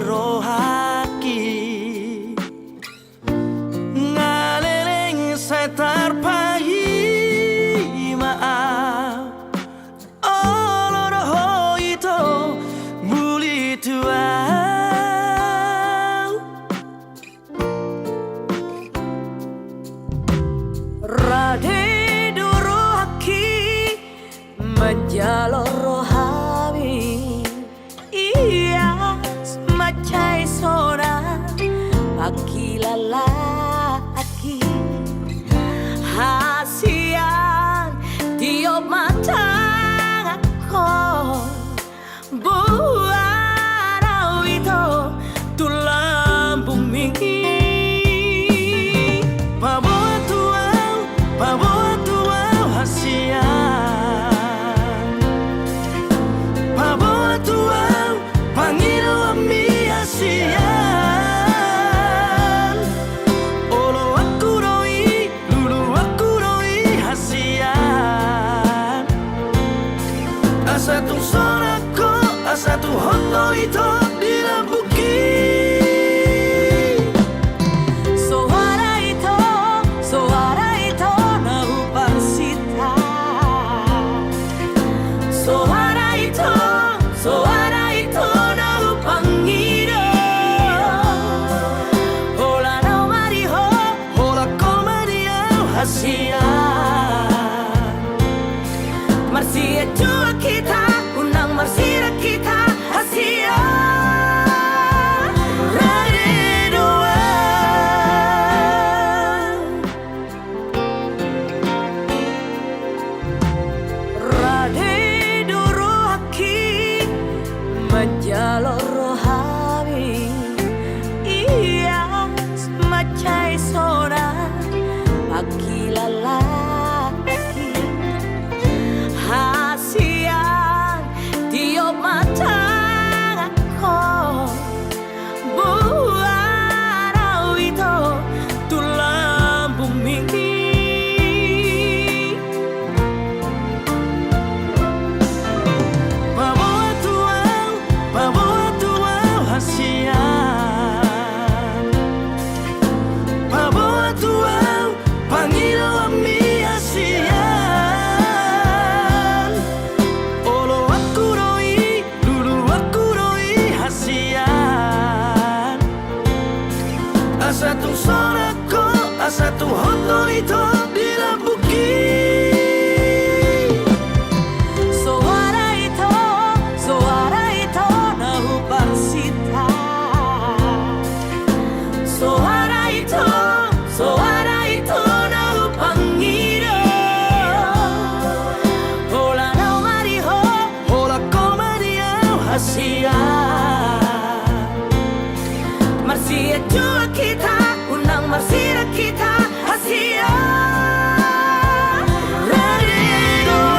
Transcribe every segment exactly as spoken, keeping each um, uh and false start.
rohangki. Nga leleng sai tarpaima au, olo do ho ito muli tu au. Rade do rohangki manjalo rohami, ias mansai sonang pangkilalaanki. Hasian, tiop ma tanganhon, boan au ito tu lambungmi. Paboa tu au, paboa tu au hasian. Paboa tu au pangidoanmi hasian. Oloanku do i, luluanku do i hasian. Asa tung sonang ho, asa tung hot do ito di lambungki. Soara ito, soara ito na huparsinta. Soara ito, soara ito na hupangido. Holan au ma di ho, holan ho ma di au hasian. Marsianjuan hita, unang marsirang hita hasian. Rade do au. Rade do rohangki manjalo rohami, ias mansai sonang pangkilalaanki. Hasian, tiop ma tanganhon, boan au ito tu lambungmi. Paboa tu au, paboa tu au hasian. Paboa tu au pangidoanmi hasian. Oloanku do i, luluanku do i hasian. Asa tung sonang ho, asa tung hot do ito di lambungki. Soara ito, soara ito na huparsinta. Soara ito, soara ito na hupangido. Holan au ma di ho, holan ho ma di au hasian. Marsianjuan hita, unang marsirang hita hasian. Rade do au.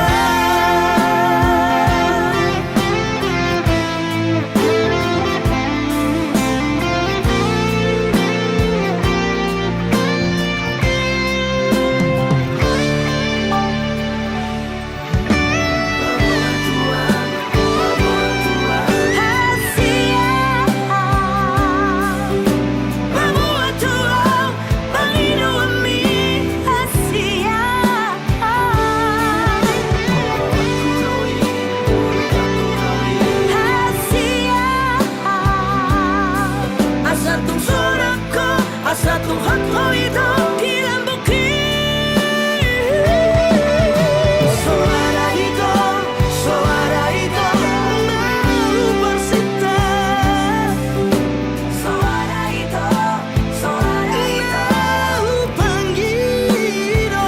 Asa tung sonang ho, asa tung hot do ito di lambungki. Soara ito, soara ito na huparsinta. Soara ito, soara ito na hupangido.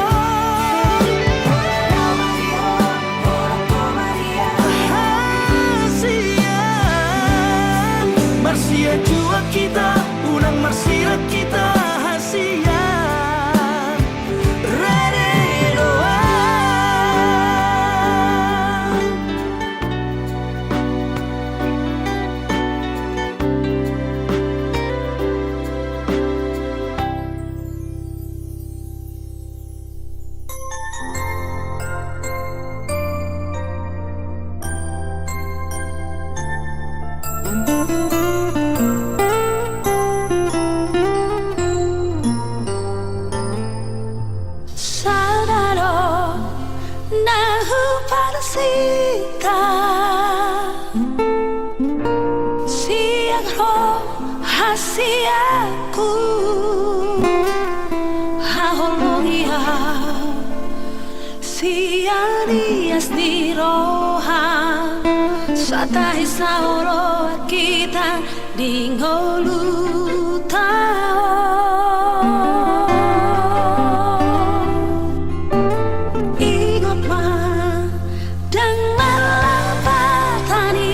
Hasian, marsianjuan hita, unang marsirang hita hasian. Rade do au. hita, sian roha sian ku, haholongi au sian ias ni roham, sai tahi saoloan hita di ngolunta on. Ingot ma ndang marlapatan i,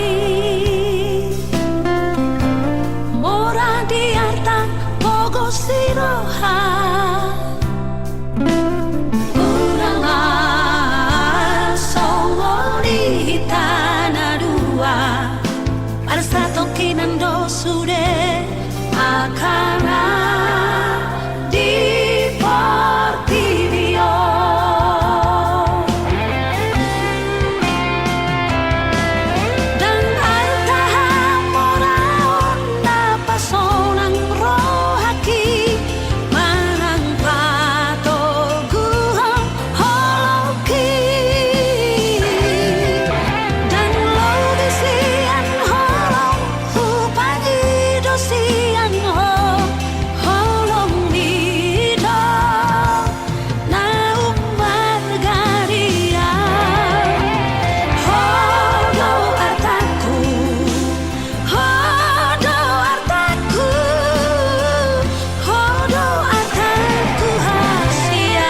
mora di arta pogos ni roha. Unang ma songon i hita na dua, asa tongkinan do sude angka na di portibi on. Ndang arta hamoraon na pasonang rohangki manang patoguhon holongki. Ndang lobi sian holong, hupangido sian ho, holongmi do na ummarga di au. Ho do artangku, ho do artangku, ho do artangku hasian.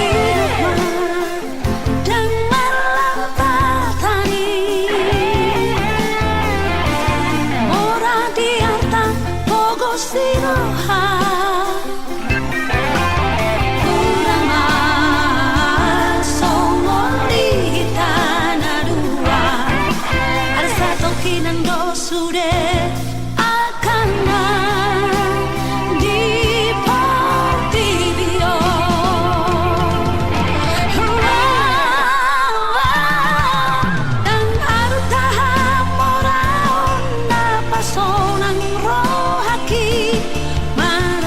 Ingot ma ndang marlapatan i, mora di arta pogos ni roha. Unang ma songon i hita na dua, asa tongkinan do sude angka na di portibi on. Ndang arta hamoraon na pasonang rohangki manang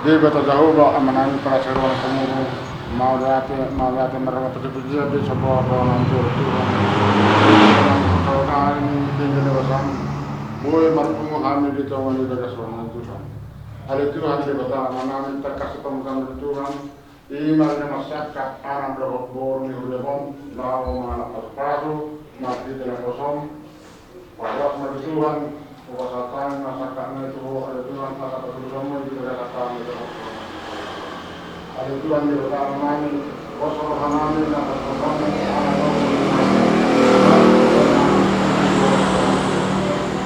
Debata Jahowa, Amanami, parasi roha ni hamu, mauliate, mauliate marga pecah-pecah, bisa bawa bawa nanti Tuhan. Kau nai tinggal di basam, boi marpungu hami di tonga ni bagas roha ni Tuhan. Ale Tuhan Debata Amanami, tangkas pamutan di Tuhan, i ma na mansangkap anak dohot boru ni hulahula, laho mangalap pasu-pasu, marhite na posom, Palas ma di Tuhan, hupasahat hami ma sangkap nami tu Ho, ale Tuhan, asa patuduhonmu di bagasan hami dohot. Ale Tuhan, di bagasan nami, pos roha nami, na pos roha nami, anak nami.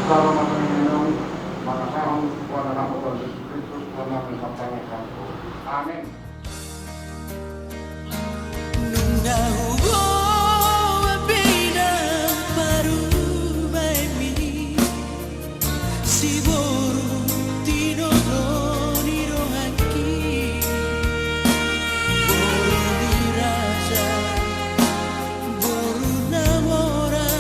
Kalau makan minum, mangasahon, pada nama Tuhan Yesus Kristus, Tuhan nami, sampai. Amin. Nunga huboan pe inang parumaenmi, siboru tinodo ni rohangki, boru ni raja, boru na mora,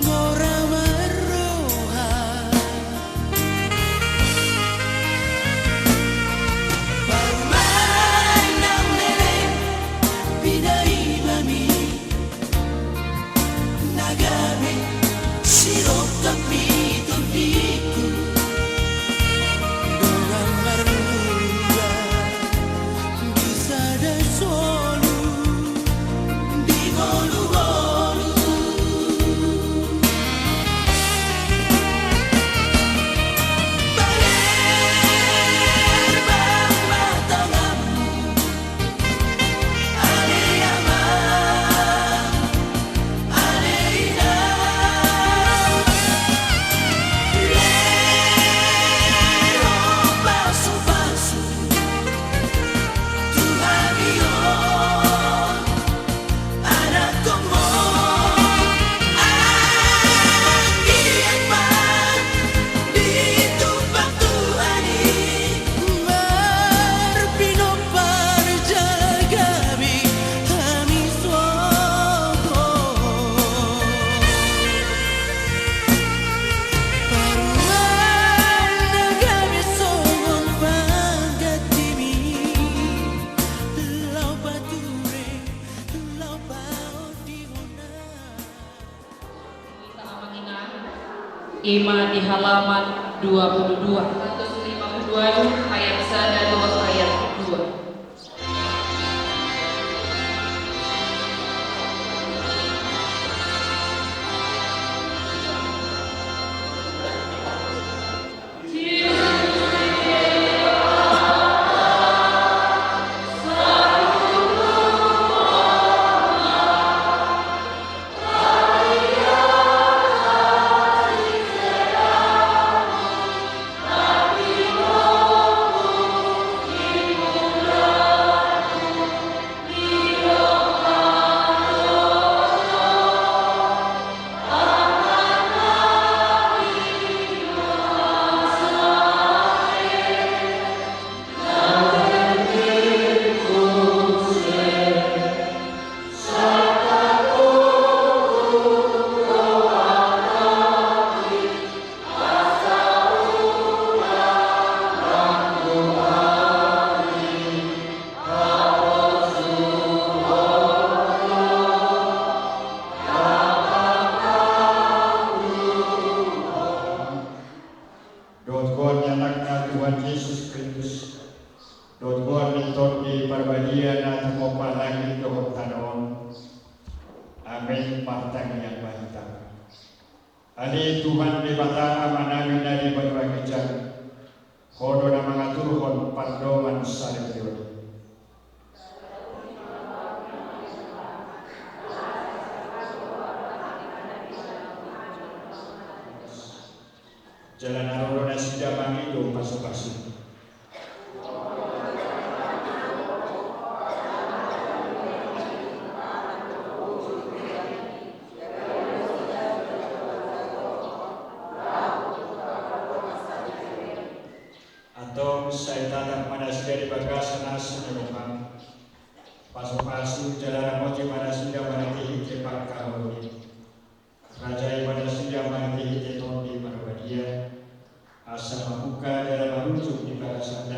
mora marroha. Parumaen na leleng, pinaimami, na gabe sirongkap ni tondingku, dongan marmula di sada solu. I ma di halaman dua puluh dua. Seratus lima puluh dua, ayat sada dohot ayat dua. Dohot goar ni Anakna Tuhan Jesus Kristus, dohot goar ni Tondi Parbadia na tumompa langit dohot tano on. Amen. Martangiang ma hita. Ale Tuhan Debata Amanami na di banua ginjang, Ho do na mangaturhon pardongansaripeon i. Jala na ro do nasida mangido pasupasu. Antong sai tatap ma nasida di bagasan asi ni roham. Pasupasu jala ramoti ma nasida marhitehite pangkaholongi. Rajai ma nasida marhitehite Tondi Parbadia, asa mamungka jala marujung di bagasan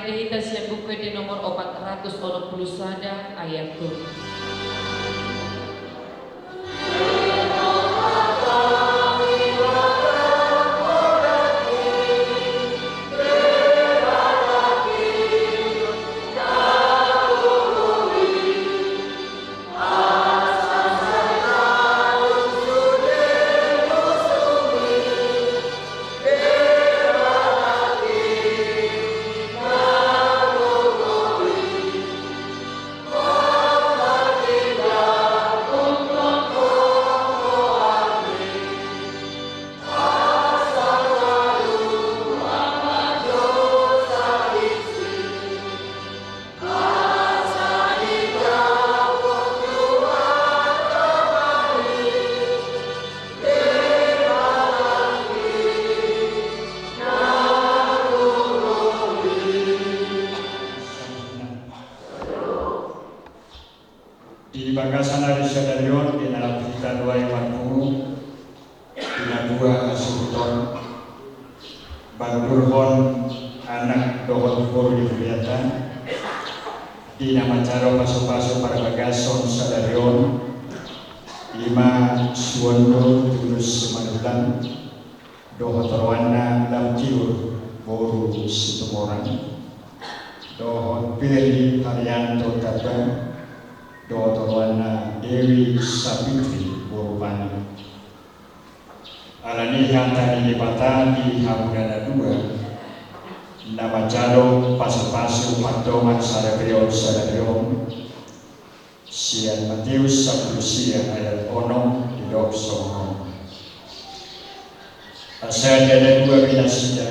Hita sian Buku Ende nomor opat ratus onom pulu sada, ayat tolu. Di bagasan ari sadari on, di na lam hita nuaeng marpungu, di na tua hasuhuton, mangudurhon anak dohot boru di hurianta, di na manjalo pasupasu parbagason sadari on, i ma Suwondo Tulus Simanullang, dohot oroanna Lam Tiur boru Situmorang, dohot Peri Haryanto Tamba, dohot oroanna Dewi Sapitri boru Pane. Alani hata ni Debata di hamuna na dua, na manjalo pasupasu pardongan saripeon sadari on, sian Mateus sampulu sia ayat onom didok songon on. Asa ndada dua be nasida,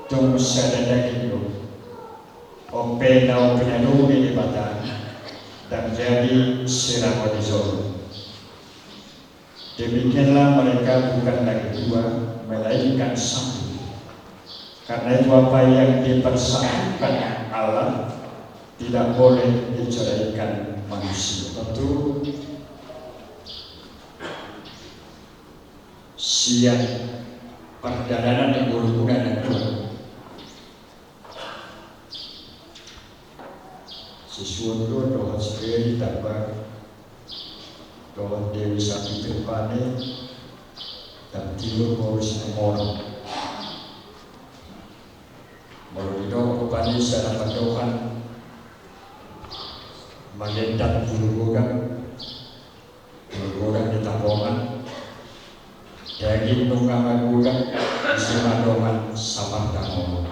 tung sada daging do. On pe na pinadome Debata, ndang jadi sirang on di jolo. Demikianlah mereka bukan lagi dua, melainkan satu. Karena itu apa yang dipersatukan Allah tidak boleh diceraikan manusia. Tontu sian pardalanan ni borumuna na dua, si Suwondo dohot si Peri Tamba, dohot Dewi Sapitri Pane, Lam Tiur boru Situmorang. Molo didok rupani sian na pandohan, mangendat bulu godang, bulu godang di tapongan, daging nunga magodang, ise ma dongan sapardamolan.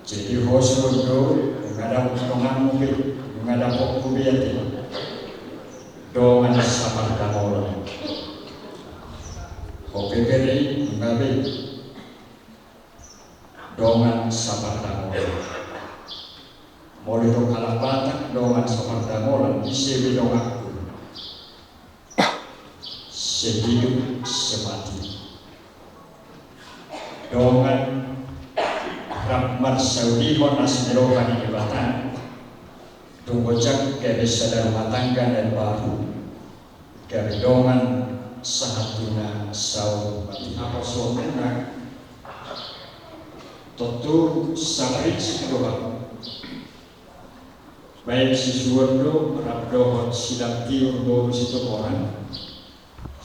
Jadi ho Suwondo, nunga dapot donganmu be, nunga dapotmu be ate, dongan sapardamolan. Ho pe Peri, nunga be, dongan sapardamolan. Molo didok halak Batak dongan sapardamolan, ise be donganku? Sehidup semati. Dongan rap marsaulihon asi ni roha ni Debata, tung godang gabe sada rumah tangga na baru, gabe dongan sahat tu na saur matua. Apa songon na tontu saprinsip do hamu. Baen si Suwondo rap dohot si Lam Tiur boru Situmorang,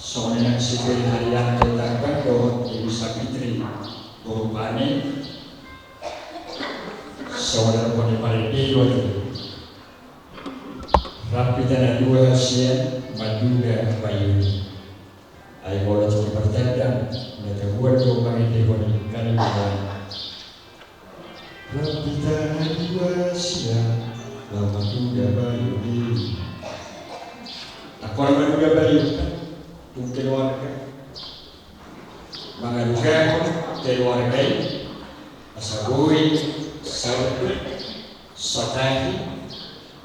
songon i nang si Peri Haryanto Tamba dohot Dewi Sapitri boru Pane, songon na dohonon ni parende i do. Rap hita na dua sian Madura Bayu. Ai molo tung dipartandang, na tabuat do parende on i, kan i. Rap hita na dua sian Madura Bayu. Angkon Madura Bayu, tung keluarga, mangaluhon keluarga i, asa boi, saut, satahi,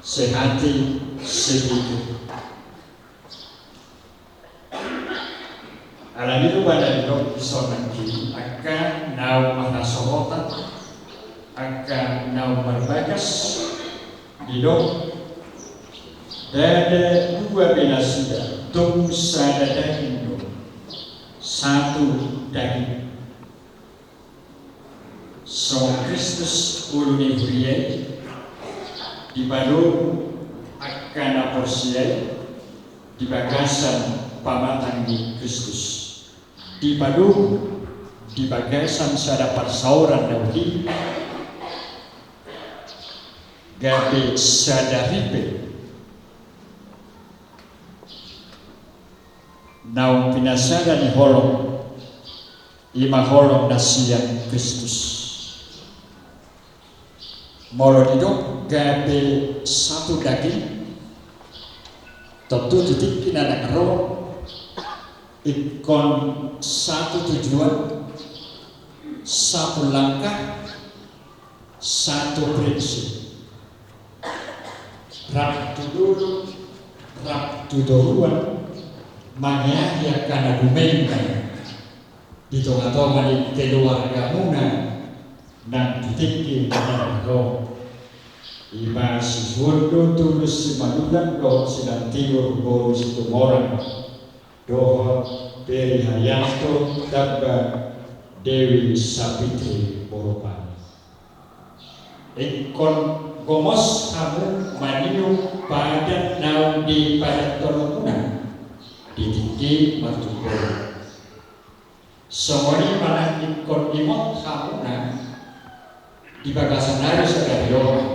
sehati, sehidup. Alani i do bana didok dison nangkin, angka naung marhasohotan, angka naung marbagas, didok, ndada dua be nasida, tung sada daging do, satu daging. Songon Kristus ulu ni huria i, dipadomu angka na porsea i di bagasan pamatang ni Kristus. Dipadomu di bagasan sada parsaoran na uli, gabe sada ripel naung pinasada ni holong, i ma holong na sian Kristus. Molo didok gabe satu daging, tontu di tingki na naeng ro, ingkon satu tujuan, satu langkah, satu prinsip. Rap tu dolok, rap tu toruan, mangeahi angka na dumenggan di tongatonga ni keluargamuna nang di tingki na naeng ro. I ma sisuhun do Tulus Simanullang dohot Sinantiur boru Situmorang dohot Peri Haryanto tamba Dewi Sapitri boru Pang. Ingkon gomos hamu maniop padan naung dipadanhonmuna di tingki martumpol. Songon i ma nang ingkon ingot hamuna di bagasan ari sadari on,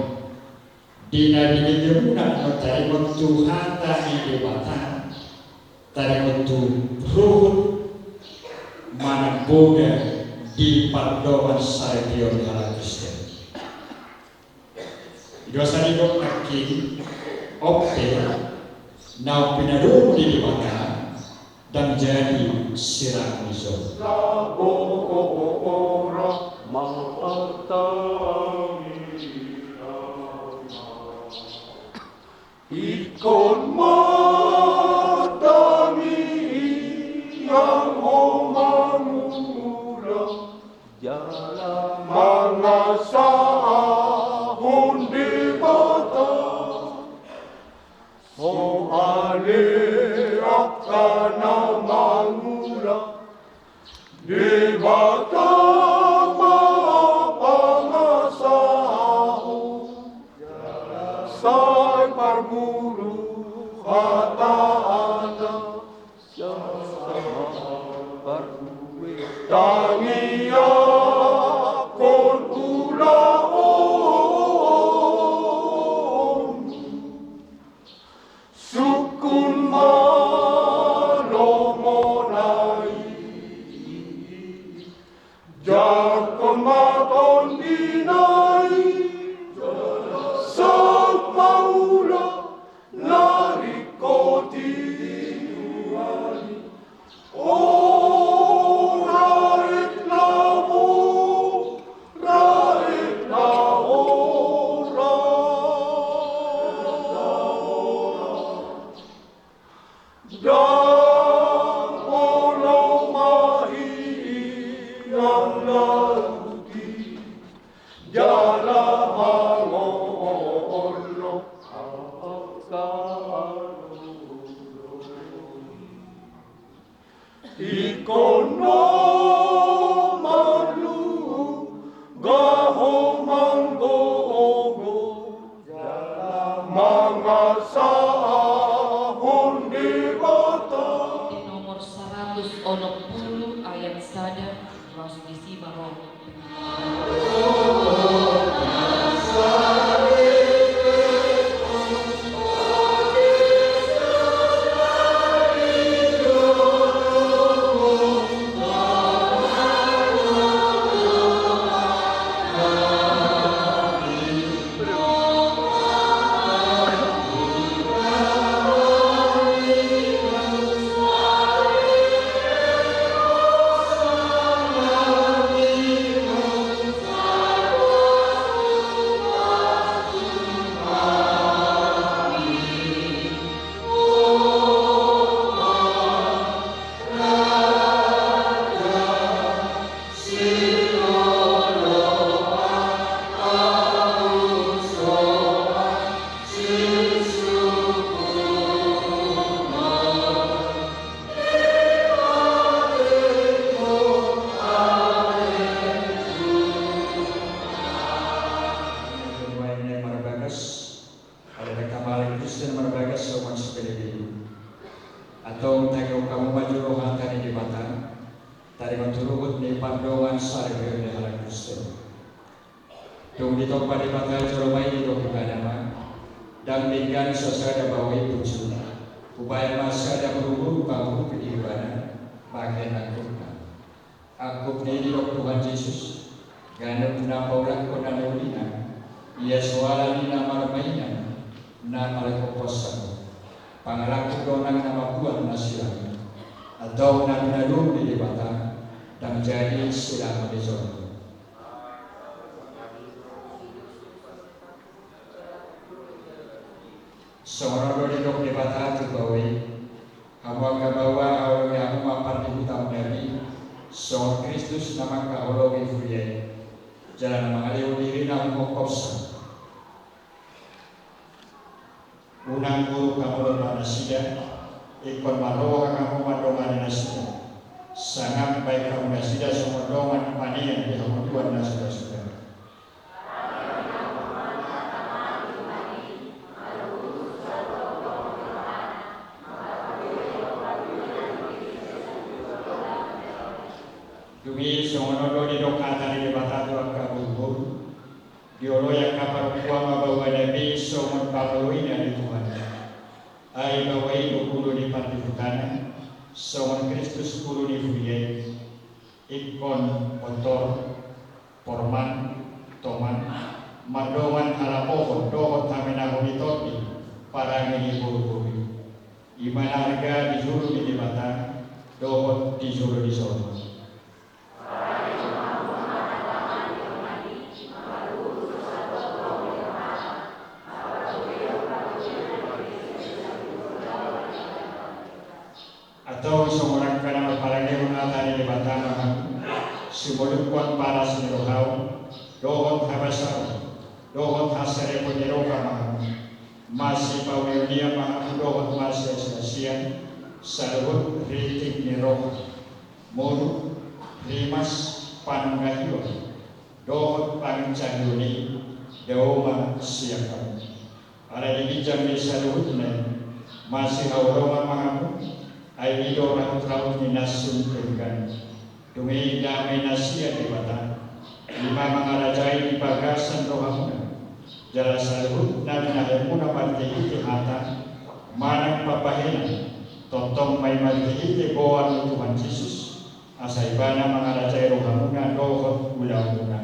di na dibegemuna on taringot tu hata ni Debata, taringot tu ruhut manang boda di pardongansaripeon halak Kristen. Di bagasan i do nangkin, on pe naung pinadomu ni Debata ndang jadi sirang ni joro. Ingkon ma tangiang ho mangula jala mangasahon Debata. Soale angka na mangula, Debata ma pangasahon. Sai parguru hatana, tangiangkon ulaon. Sungkun ma lomona i, jangkon ma tondina i, saut ma ula na ringkot i. O raek na ho, raek na ho, raek na ho. Ndang olo ma hian laut i, jala mangolop angka alolo. Ingkon ma luhut ho manggogo jala mangasahon Debata. Di nomor saratus onom pulu ayat sada, laos disi ma ro. Turuhut ni pardongan saripeon ni halak Kristen. Dung ditompa Debata jolma i didok ibana ma, ndang denggan sasada baoa i punsu, hubaen ma sada hurhur pangurupi di ibana, bahen angkupna. Angkup ni i didok Tuhan Jesus, ganup na paulakkon na niulina, ia so ala ni na marmainan, na marhomposan. Pangalangkup do nang na mambuat na silang. Antong na pinadum ni Debata, ndang jadi silang ni jolma. Songon on do didok Debata tu baoa i, hamu angka baoa, haholongi hamu ma pardihutamuna i, songon Kristus na mangkaholongi huria i, jala na mangalehon dirina humongkopsa. Unang buruk hamu lomba nasida, ingkon marroha hamu mandongani nasida. Sangap baen hamu nasida songon dongan panean di hamondoan na sudasuda. Dung i songon on do didok hata ni Debata tu angka boruboru. Dioloi angka parompuan ma baoanami songon pangoloina di Tuhan. Ai baoa i do ulu ni pardihutana, songon Kristus ulu ni huria i. Ingkon pontor, porman, toman, mardongan halapohon dohot hamenahon ni tondi parange ni boruboru i. I ma na arga di jolo ni Debata dohot di jolo ni jolma. Antong songon angka na marpalangehon hata ni Debata ma hamu, simolunghon palas ni rohaon, dohot habasaon, dohot hasarepon ni roha ma hamu. Masipaunionio ma hamu dohot masiasiasian, saluhut rintik ni roha, muruk, rimas, panunggahon, dohot pangincahion i, dao ma sian hamu. Ala di ginjang ni saluhutna i, masihaholongan ma hamu, ai i do rahut-rahut ni na sun denggan. Dung i dame na sian Debata, i ma mangarajai di bagasan rohamuna, jala saluhut na binahenmuna marhitehite hata manang pambahenan, tongtong ma i marhitehite goar ni Tuhan Jesus, asa ibana mangarajai rohamuna dohot ulaonmuna.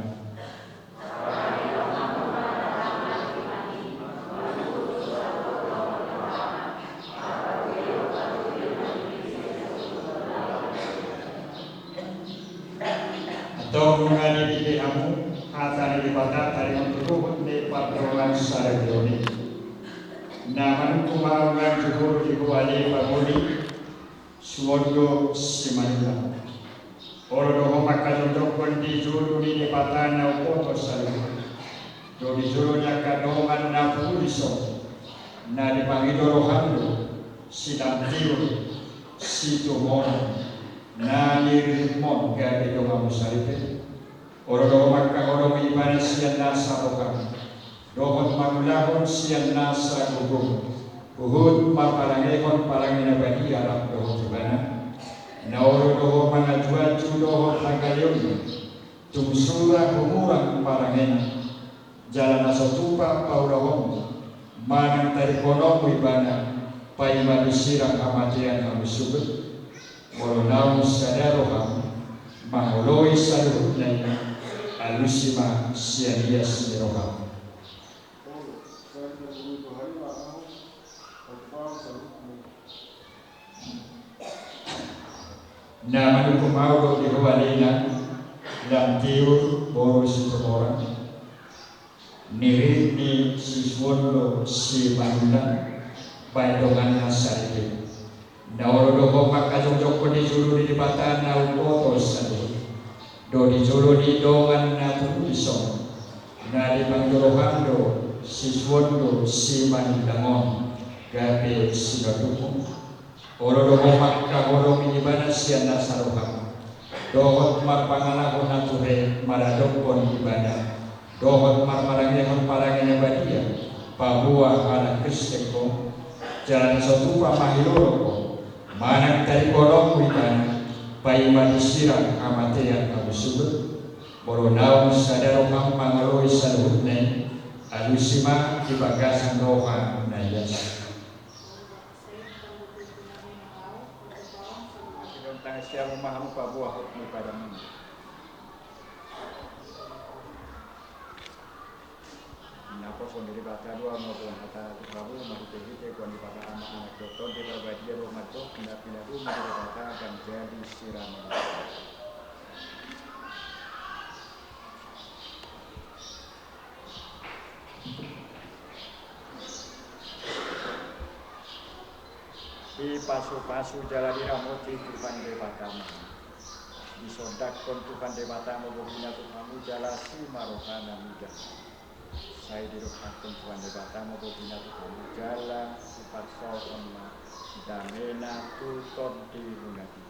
Antong nunga dididik hamu hata ni Debata taringot tu ruhut ni pardongansaripeon i. Na manungkun ma ahu nang jumolo di ho ale pangoli, suhut do simanula. Olo do ho mangkajongjonghon di jolo ni Debata na umboto saluhut, do di jolo ni angka dongan na pudi dison, na dipangido roham do silamtiur, situmorang, na niriritmon gabe donganmu saripe. Olo do ho mangkaholongi ibana sian nasa roham, dohot mangulahon sian nasa gogo, huhut marpalangehon parange na badia rap dohot ibana. Na olo do ho mangajuaju dohot hagaleonna, tung sura humurang parangena. Jala na so tupa paulahonmu manang tadingkononmu ibana, paima disirang hamatean hamu suhut. Molo naung sada roham mangoloi saluhutna i, alusi ma sian ias ni roham. Na manungkun ahu do di ho ale nang, lamtiur boru situmorang, niririt ni sisuhon do simanula, baen donganna saripe. Na olo do ho mangkajongjonghon di jolo ni Debata na umboto saluhut, do di jolo ni dongan na tubu dison, na dipangido roham do sisuhon do simanula on gabe sinondukmu. Olo do ho mangkaholongi ibana sian nasa roham, dohot marpangalaho na ture maradophon ibana, dohot marparangehon parange na badia paboa halak Kristen ho. Jala na so tupa mangilolo ho manang tadingkononmu ibana, Paima disirang hamatean hamu suhut, molo naung sada roham mangoloi saluhutna i, alusi ma di bagasan roha na ias. Sidong tangan siamu ma hamu paboa hot ni padammu. Naposo ni Debata do hamu, boan hata tu hamu, marhitehite goar ni Debata Ama, Anak dohot Tondi Parbadia do mandok, na pinadum ni Debata manjadi sirang. Dipasupasu jala diramoti Tuhan Debata ma. Disondangkon Tuhan Debata ma bohina tu hamu jala asi ma rohana mida. Sai didompakkon Tuhan Debata ma bohina tu hamu jala siparsaoron ma damena tu tondimuna i.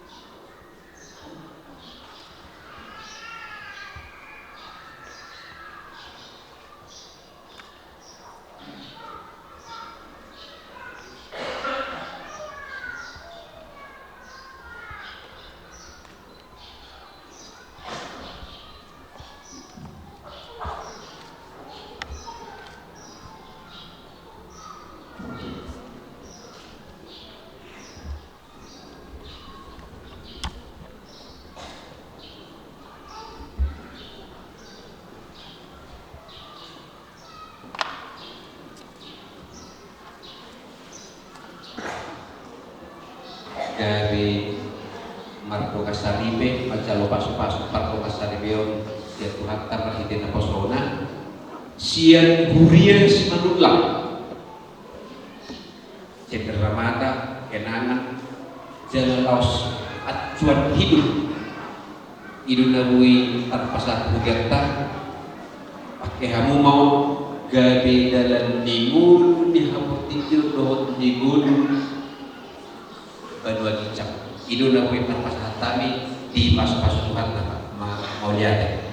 Gabe mardongan saripe, manjalo pasupasu pardongan saripeon sian Tuhanta marhite naposona sian huria Simanullang. Cenderamata, kenangan, jala laos acuan hidup. I do na boi tarpasahat tu hurianta. Pangke hamu ma on gabe dalan ni ngolu ni haportijon dohot ni ngolu banua ginjang. I do na boi tarpasahat hami, dipasupasu Tuhanta ma, mauliate.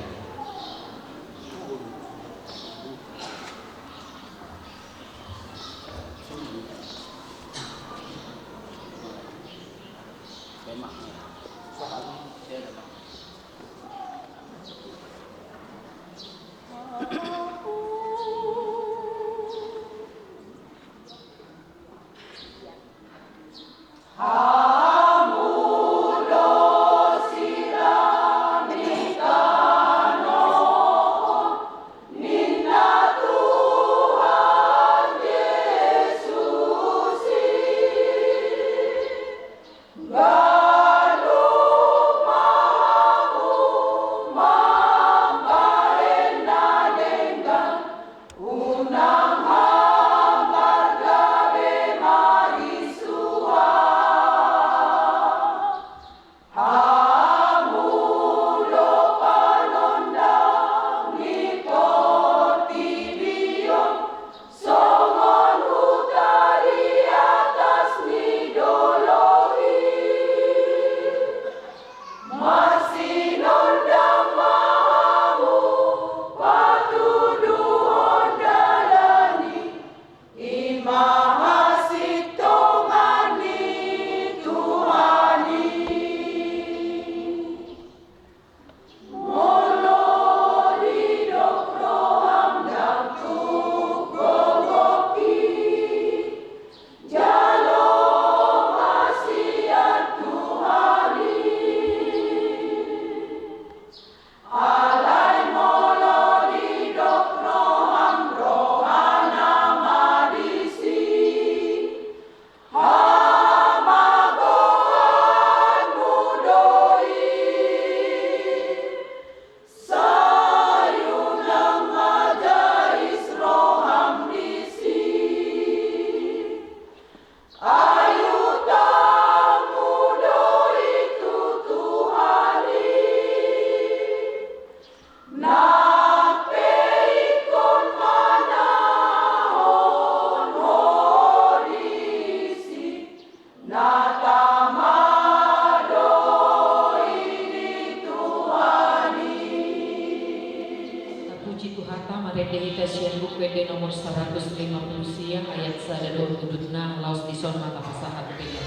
Tapuji Tuhanta, marende hita sian Buku Ende nomor saratus lima pulu sia, ayat sada dohot udutna, laos dison ma tapasahat pelean.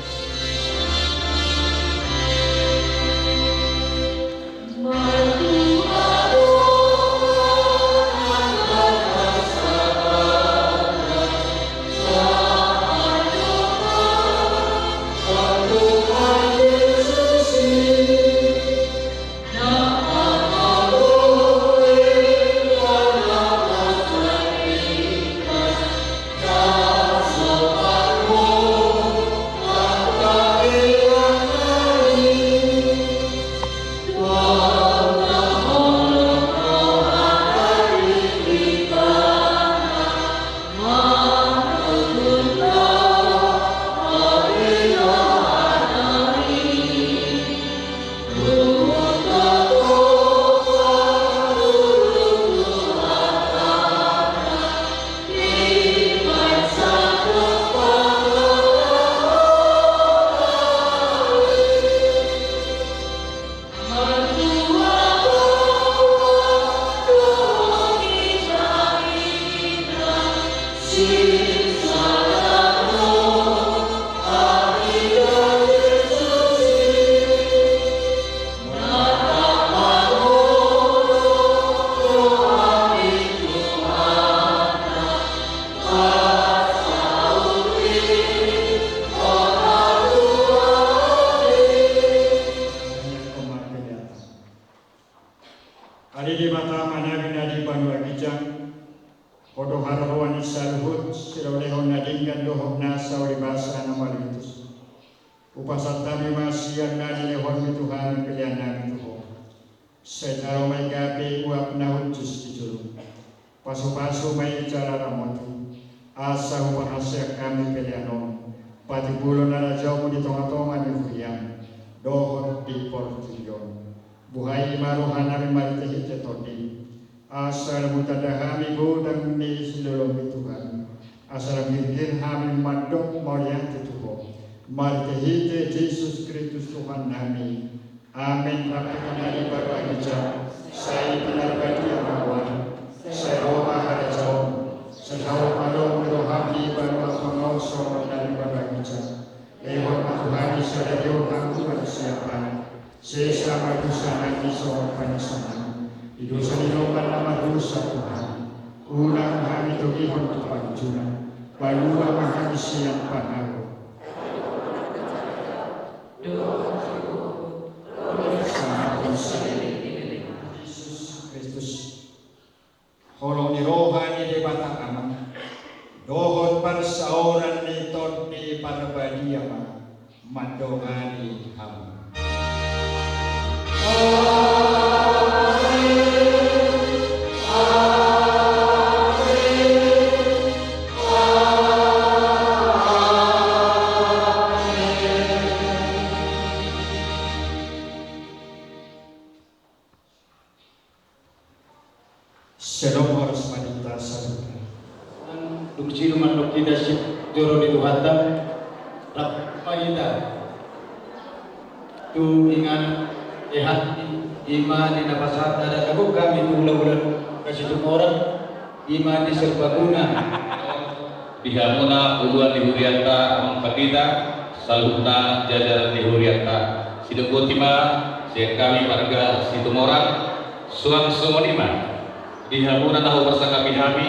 Hupasahat hami ma sian na nilehonmi tu hami pelean nami tu Ho. Sai jalo ma i gabe uap na hushus di jolo. Pasupasu ma i jala ramoti, asa hupasahat hami pelean on, patipulon na rajaonmu di tongatonga ni huriam, dohot di portibi on. Buhai ma roha nami marhitehite Tondim, asa lam hutanda hami godang ni silolongmi Tuhan, asa lam girgir hami mandok mauliate tu Ho, marhitehite Jesus Kristus Tuhan nami. Amen. Rap tu Tondi Parbadia, sai pinarbadia ma goarna, sai ro ma harajaon, sai saut ma lomo ni roham di banua tonga on songon na di parbadia. Lehon ma tu hami sadari on hangoluan siapari. Sesa ma dosa nami songon panesanami di dosa ni dongan na mardosa tu hami. Unang hami togihon tu pangunjunan. Palua ma hami sian pangago. Sama Jesus Kristus. Holong ni roha ni Debata Ama, dohot parsaoran ni Tondi Parbadia ma mandongani hamu. Shalom, horas ma di hita saluhutna. Dung sidung mandok hita sijoro ni Tuhanta, rap ma hita tu inganan ni hata ni, i ma di na pasahat na dapot hami tu hulahula Sitomoran, i ma di Serbaguna. Di hamuna uluan ni hurianta, amang pandita, saluhutna jajaran ni hurianta. Sidok boti ma sian hami marga Sitomoran. Suang songon i ma di hamuna na huparsangapi hami,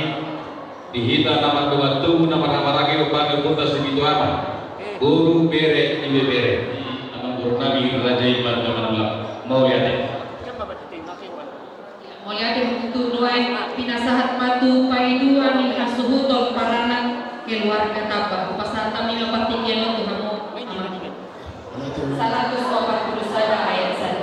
di hita na mardongan tubu na marhahamaranggi, ompunta si Pitu Ama, boru, bere, ibebere, amangboru nami Raja Iban Gamanulang. Mauliate. Mauliate ma tutu. Nuaeng pinasahat ma tu paidua ni hasuhuton paranak keluarga tamba. Hupasahat hami ma partingkian on tu hamu. Saratus opat pulu sada ayat sada.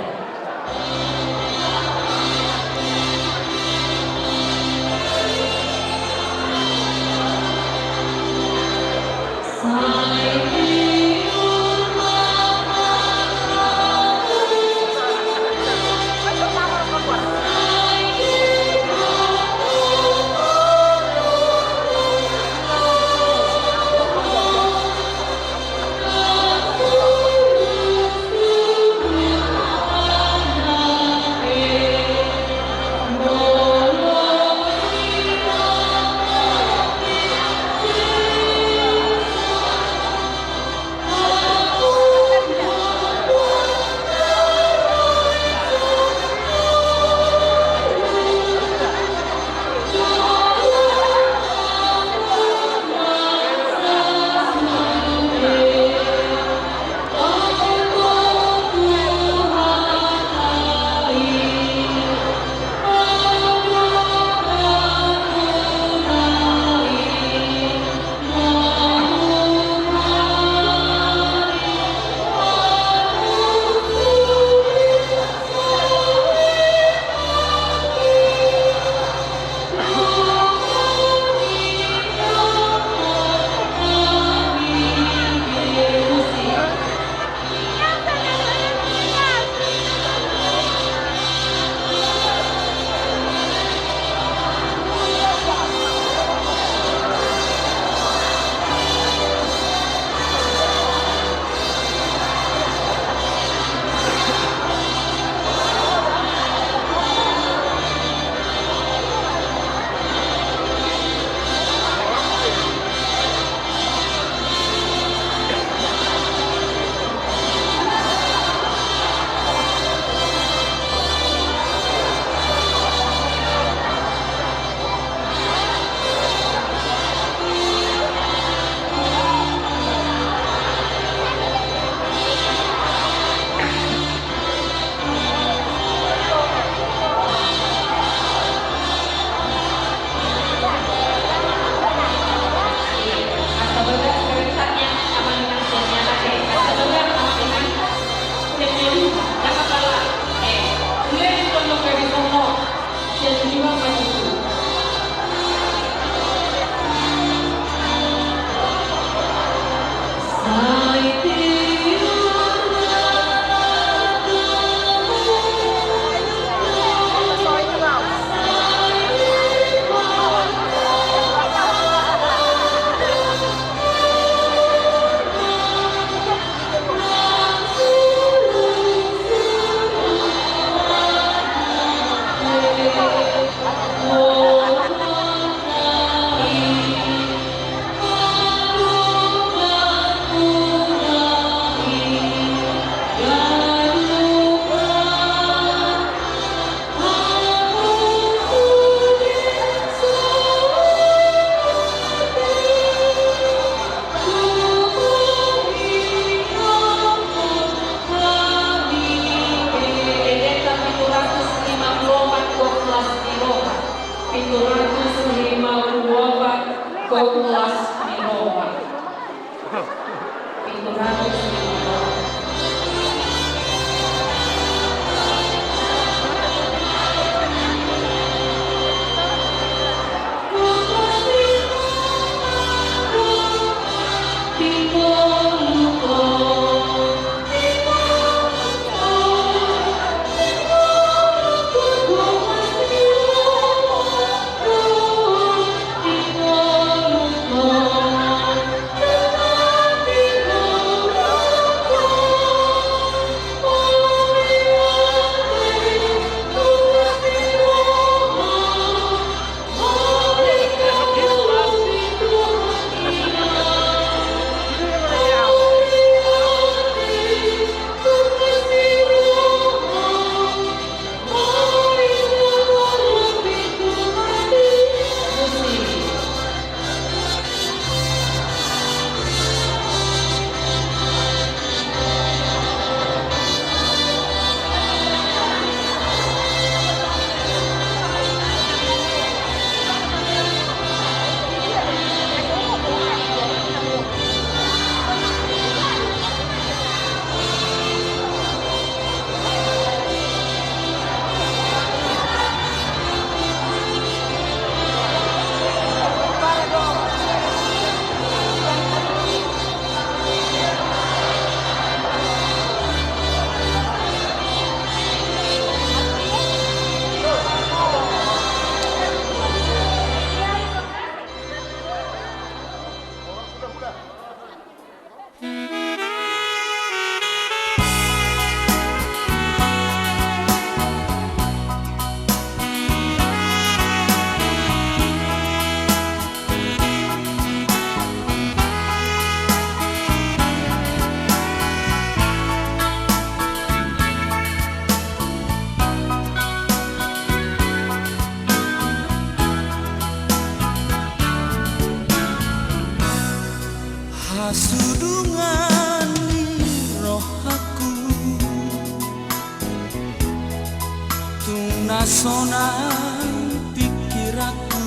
Sonang pingkiranku.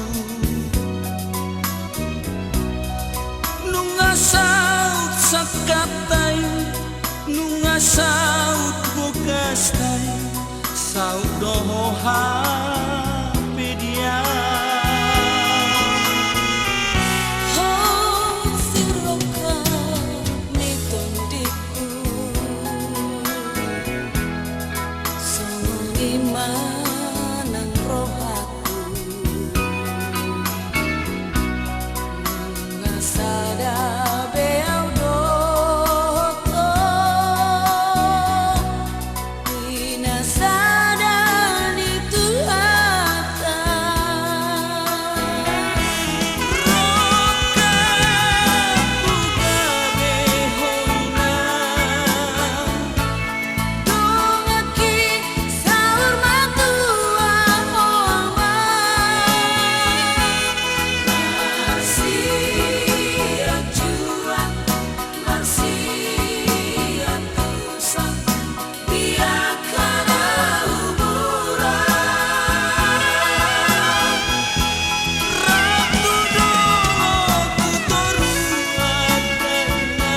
Nunga saut sangkanta i, nunga saut bogasta i, saut do ho hape dia. Ho siroha ni tondingku. Songon i ma nang rohangku. Nunga sada be au dohot ho, di na sada ni Tuhanta. Rohangku gabe ho inang. Donganki saur matua, ho ama. Marsianjuan, marsiantusan, di angka na umuran. Rap tu dolok, tu toruan, dang na.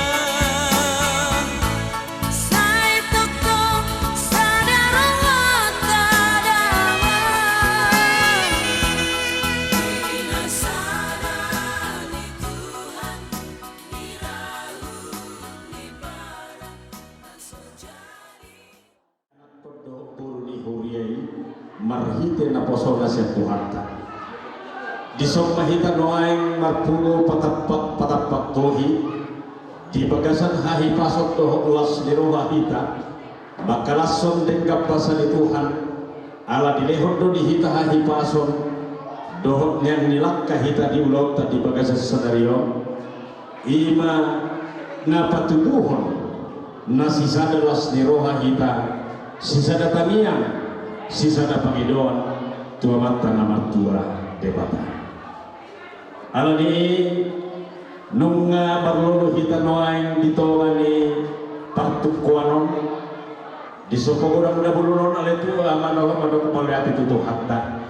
Sai tongtong sada rohanta damang. Di na sada ni Tuhan, di raup ni barang na so jadi. Anakhon dohot boru ni huria i, marhite naposona sian Tuhanta. Dison ma hita nuaeng marpungu patampak-patampak tohi, di bagasan hahipason dohot las ni roha hita, mangkalashon denggan basa ni Tuhan, ala dilehon do di hita hahipason, dohot nian nilangka hita di ulaonta di bagasan sadari on, i ma na patubuhon na sisada las ni roha hita, sisada tangiang, sisada pangidoan tu Amanta na martua Debata. Alani i nunga marlolo hita nuaeng di tonga ni partungkoan on. Dison ma godang na bulung on, ale Tuhan, mandohot, mandok mauliate tu Tuhanta.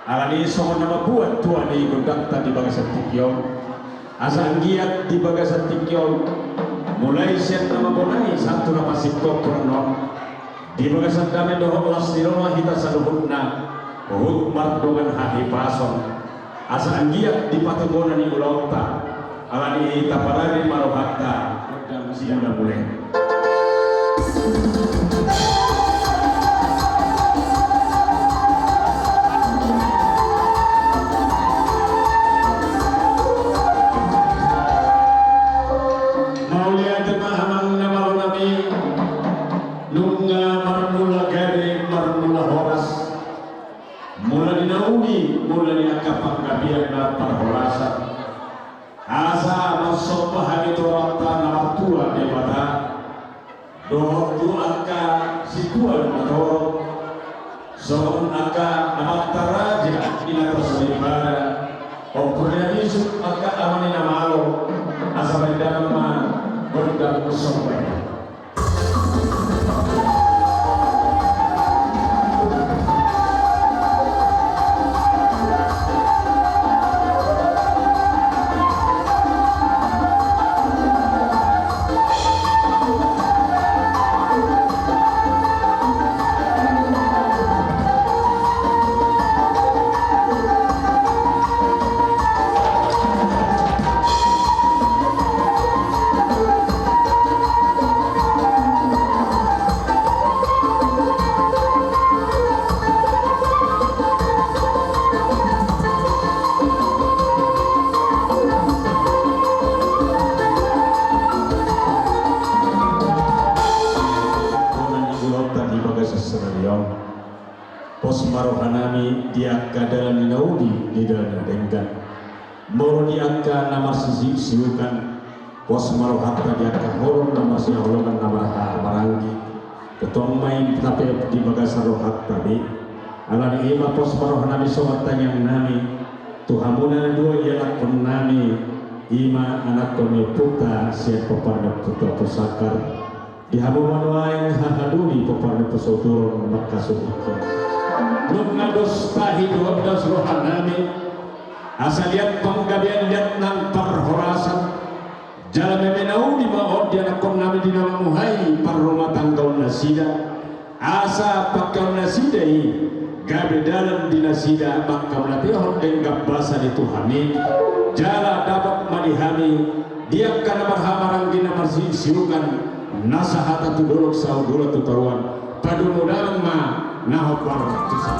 Alani i songon na mambuat tua ni gondangta di bagasan tingki on, asa anggiat di bagasan tingki on, mulai sian na mambonai sahat tu na pasingkop on, di bagasan dame dohot las ni roha hita saluhutna, huhut mardongan hahipason. Asa anggiat di patugona ni ulaonta, alani i taparade ma rohanta, gondang sian na mulai. Mauliate ma amang na malo nami, nunga marmula gabe, marmula horas. Mula ni na uli, mula ni angka panggabean na parholasan. Asa marsomba hami tu Amanta na martua Debata, dohot tu angka situan na torop, songon angka amanta raja, inanta soripada, ompung ni na bisuk, angka ama ni na malo, asa bahen damang ma gondang somba i. Bona ni ulaonta di bagasan sadari on. Pos ma rohanami di angka dalan ni na uli, di dalan na denggan. Molo di angka na marsiuksiukan, pos ma rohanta di angka holong na marsihaholongan na marhahamaranggi. Tongtong ma i tapeop di bagasan rohanta be. Alani i ma pos ma rohanami songon tangiangnami tu hamuna na dua ianakhonnami, i ma anakhon ni ompunta sian pomparan ni ompunta Ompu Sakar. Di hamu ma nuaeng haha doli pomparan ni Ompu Sauturon mangkasuhuthon. Nunga dos tahi dohot dos rohanami, asa liat panggabean liat nang parhorasan. Jala meme na uli ma on di anakkonnami di na mamuhai parrumatanggaonnasida. Asa pangkeonnasida i gabe dalan di nasida mangkamlatehon denggan basa ni Tuhan i. Jala dapot ma di hami di angka na marhahamaranggi na marsiusiukan, na sahata tu dolok, sahundulan tu toruan. Padomu damang ma na hombar tu si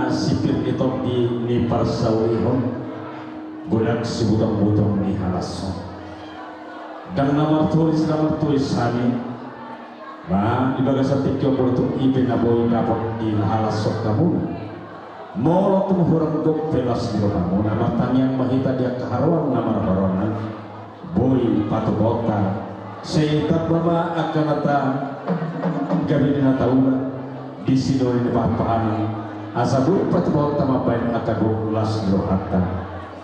Sipir ni tondi ni parsaulihon, godang sibutong-butong ni halashon. Ndang na martulis na martulis hami. Ba di bagasan tingki on molo tung i pe na boi dapot di halashon hamuna, molo tung hurang gok pe las ni rohamuna, martangiang ma hita di angka haroan na marharoan. Boi patupaonta, sai tamba ma angka na tagabe ni na taula di sinuri ni pahanpahanan, asa boi patupaonta mambahen angka gok las ni rohanta.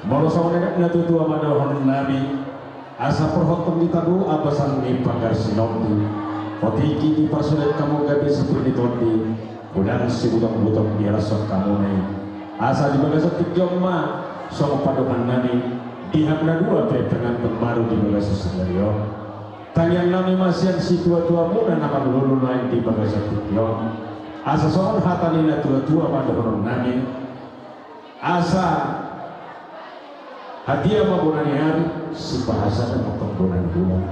Molo songon i, natuatua ma dohononnami, asa porhot on di tabo abasan ni pagar sinondi. Otik i diparsolet hamu gabe sipir ni tondi, godang sibutong-butong di halashon hamuna i. Asa di bagasan tingki on ma songon pandohannami di hamuna dua pe pengantin baru di bagasan sadari on. Tangiangnami ma sian situatuamuna na marlolo lain di bagasan tingki on, asa songon hata ni natuatua ma dohononnami. Asa hadia ma bona ni ari, sipahasada ma tong bona ni bulan.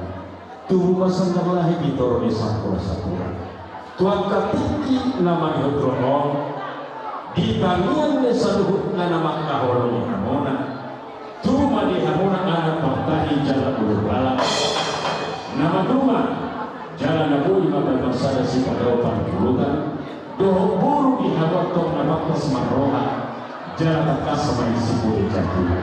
Tubu ma sanggar lahi di toru ni sampulu sampulu. Tu angka tingki na manihut ro on, di tangiang ni saluhutna na mangkaholongi hamuna. Tubu ma di hamuna anak partahi jala boru balak, na maduma jala na boi mambahen sada sipagau parpulutan, dohot boru di hamu antong na tangkas marroha, jala tangkas ma i sipute jabuna.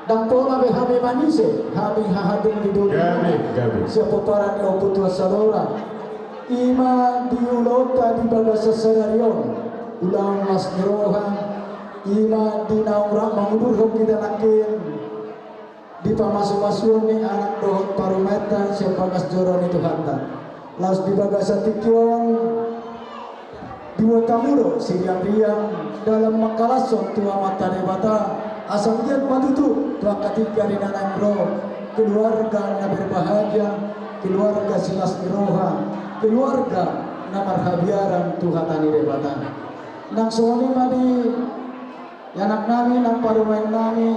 Ndang pola be hami manise, hami hahadopi di doli. Gabe, gabe. Sian pomparan ni Ompu Tuan Sadora. I ma di ulaonta di bagasan sadari on, ulaon las ni roha, i ma di naung rap mangudurhon hita nangkin di pamasumasuon ni anak dohot parumaenta sian bagas joro ni Tuhanta. Laos di bagasan tingki on, diboan hamu do siriangriang dalan mangkalashon tu Amanta Debata, asa anggiat ma tutu tu angka tingki ari na naeng ro, keluarga na berbahagia, keluarga silas ni roha, keluarga na marhabiaran tu hata ni Debata. Nang songon i ma di anaknami, nang parumaennami,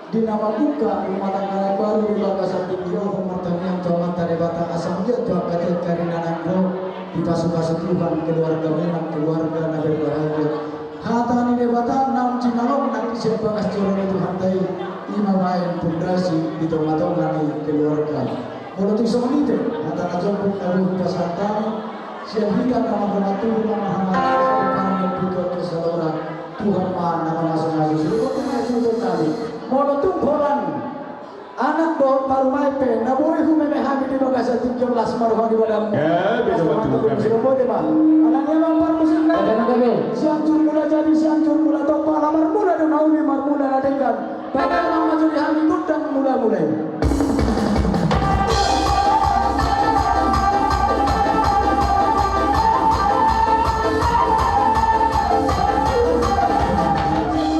Di na mambuka rumah tangga na baru di bagasan tingki on, martangiang tu Amanta Debata asa manggiat tu angka anak na ro, dipasupasu Tuhan keluargamuna, keluarga na berbahagia. Hata ni Debata naung jinalong nangkin sian bagas joro ni Tuhanta i, i ma baen pondasi di tongatonga ni keluarga. Molo tung songon i pe hata na jomput na boi hupasahat hami, sian hita na mardongan tubu, na marhamaranggi, sian parmen putu angka salora, Tuhan ma na mamasu-masu. Sude boti na sude tadi. Molo tung holan anak dohot parumaen pe na boi humeme hami di bagasan tingki on, las ma roha ni badam. Ya, betul, betul. Sude boti ma. Alani amang parmusik na. Sianjur mula jadi, sianjur mula tompa, ala marmula do na uli, marmula na denggan. Pagangan ma jo di hami gondang mula-mula i.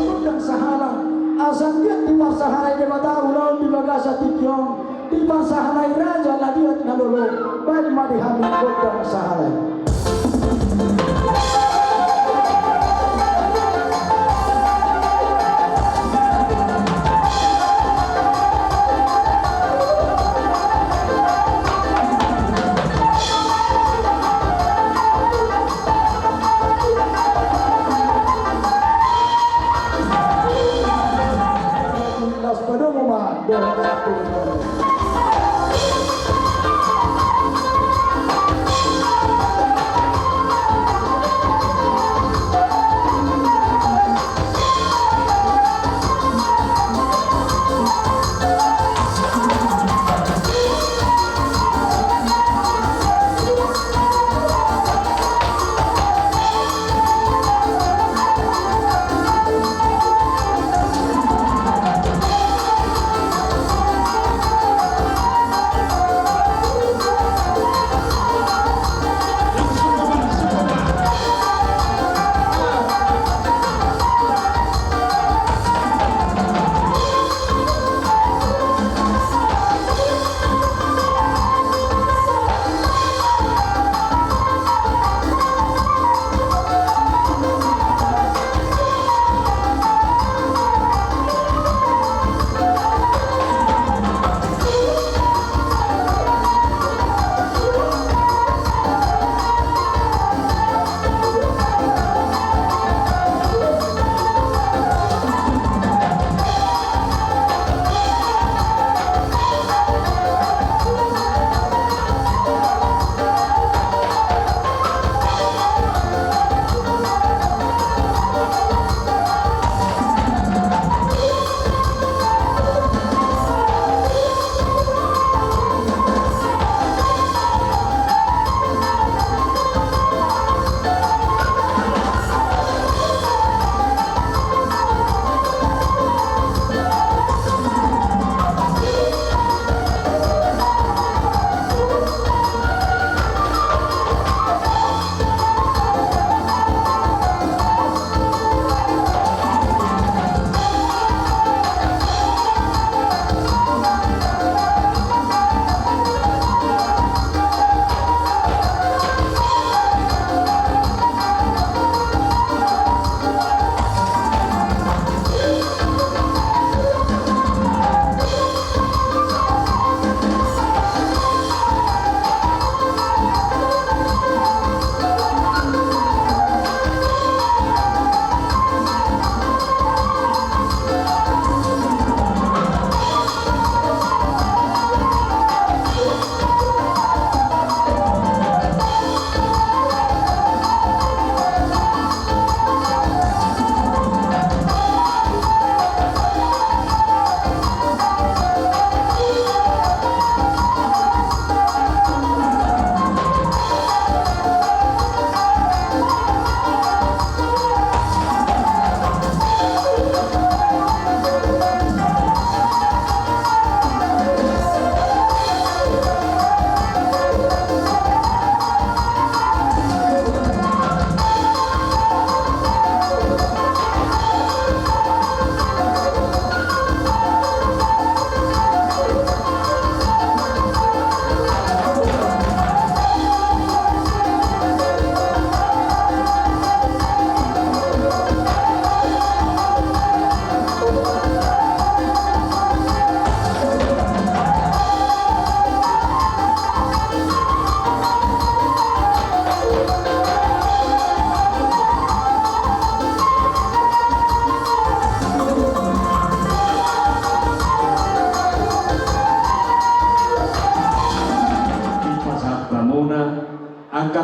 Gondang sahalak, asa anggiat diparsahalai Debata ulaon di bagasan tingki on, diparsahalai raja na liat na lolo, baen ma di hami gondang sahalak i. Las padomu ma dohot.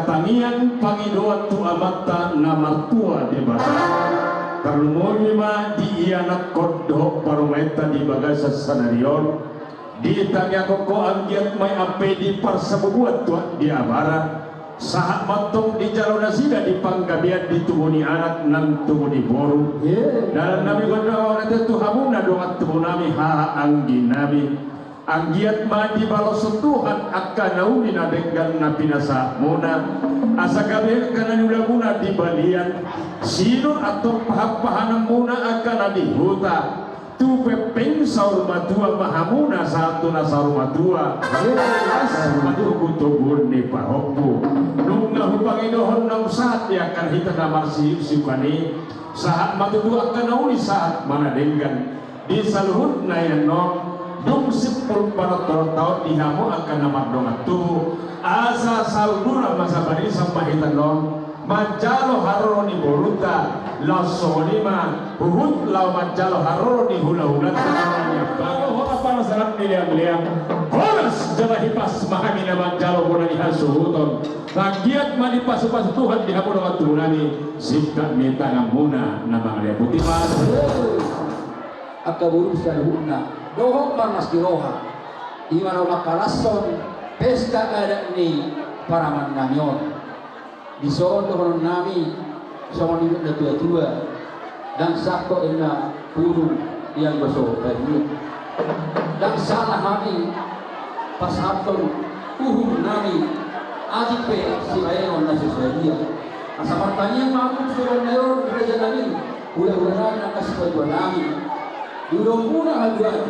Tangiang pangidoan tu Amanta na martua Debata. Tarlumobi ma di ianakhon dohot parumaenta di bagasan sadari on. Ditangiangkon ho anggiat ma i ampe di parsabubuan tu aek di abara. Sahat ma tong dijalo nasida di panggabean di tubu ni anak nang tubu ni boru. Dalan nami gondang on ate tu hamuna dongan tubu nami, haha anggi nami. Anggiat ma dibaloshon Tuhan angka na uli na denggan na pinasahatmuna. Asa gabe angka na niulamuna di balian. Sinur antong pahanpahananmuna angka na di huta. Tu pengpeng saur matua ma hamuna sahat tu na saur matua. Las ma tu togutoguon ni pahompu. Nunga hupangidohon naung sahat di angka hita na marsiuksiukan i. Sahat ma tutu angka na uli sahat ma na denggan. Di saluhutna i annon, dung simpul panontoronta on di hamu angka na mardongan tubu, asa saunduran ma sabarisan ma hita annon manjalo haroro ni borunta, laos songon i ma huhut laho manjalo haroro ni hulahulanta. Manjalo hona panasaran ni leangleang, horas jala hipas ma hami na manjalo bona ni hasuhuton. Anggiat ma dipasupasu Tuhan di hamu dongan tubu nami, singkat ni tanganmuna na mangalean. Boti ma. Angka boru saluhutna, dohot ma na siroha, i ma na mangkalashon pesta adat ni parumaen nami on. Dison dohonon nami songon nidok na tuatua, ndang sangkot ninna pudun ianggo so padia. Ndang sala hami pasahathon uhum nami, atik pe sibaenon na so sadia. Asa martangiang ma hamu tu songon na i on, raja nami. Hulahula nami nang sipatupa nami, di ulaonmuna haduan,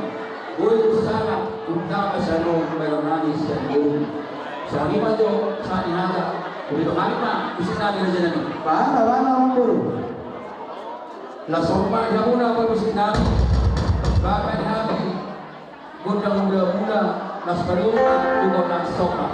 boi do sanga utama sian on bahenon nami sian boru. Songon i ma jo sahat ni hata. Hubereng hami ma musik nami, raja nami. Bahen, bahen, amangboru. Laos on ma di hamuna musik nami. Bahen ma di hami gondang mulamula, laos padomu ma tu gondang somba.